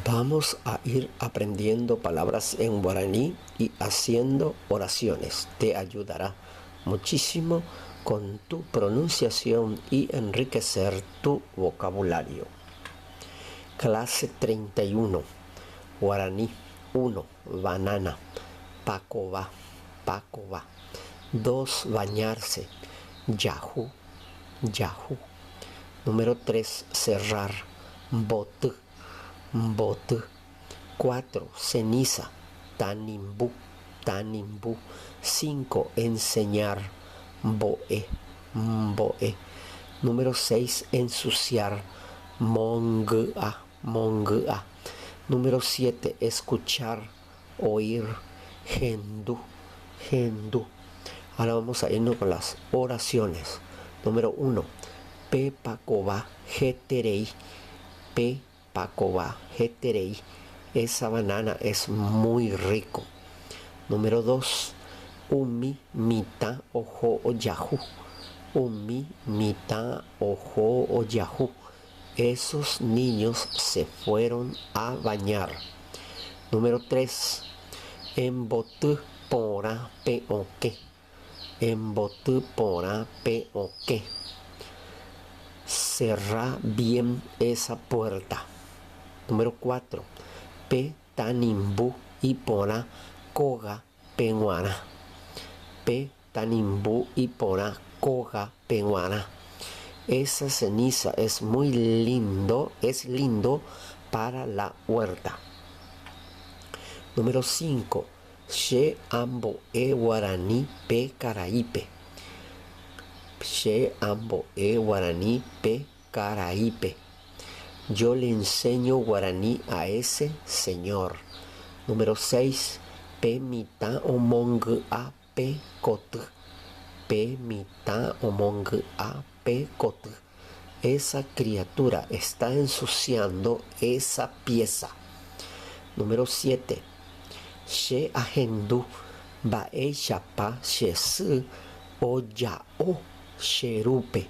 Vamos a ir aprendiendo palabras en guaraní y haciendo oraciones. Te ayudará muchísimo con tu pronunciación y enriquecer tu vocabulario. Clase 31. Guaraní 1. Banana. Pakova. Pakova. 2. Bañarse. Jahu. Jahu. Número 3. Cerrar. Mboty. Mboty. 4. Ceniza. Tanimbu. Tanimbu. 5. Enseñar. Mbo'e. Mbo'e. Número 6. Ensuciar. Mongy'a. Mongy'a. Número 7. Escuchar. Oír. Hendu. Hendu. Ahora vamos a irnos con las oraciones. Número 1. Pe pakova heterei. Pe pakova heterei. Esa banana es muy rico. Número 2. Umi mitã oho ojahu. Umi mitã oho ojahu. Esos niños se fueron a bañar. Número 3. Emboty porã pe okẽ. Emboty porã pe okẽ. Cerrá bien esa puerta. Número 4. Pe tanimbu iporã kóga peg̃uarã. Pe tanimbu iporã kóga peg̃uarã. Esa ceniza es muy lindo, es lindo para la huerta. Número 5. Che ambo'e guarani pe karaípe. Che ambo'e guarani pe karaípe. Yo le enseño guaraní a ese señor. Número 6. Pe mitã omongy'a pe koty. Pe mitã omongy'a pe koty. Esa criatura está ensuciando esa pieza. Número 7. Che ahendu mba'éichapa che sy oja'o che rúpe.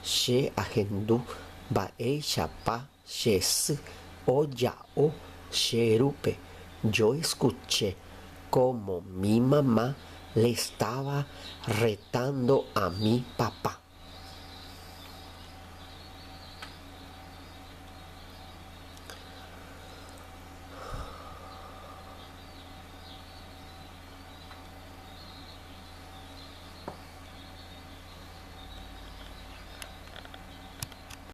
Che ahendu mba'éichapa che sy oja'o che rúpe. Yo escuché cómo mi mamá le estaba retando a mi papá.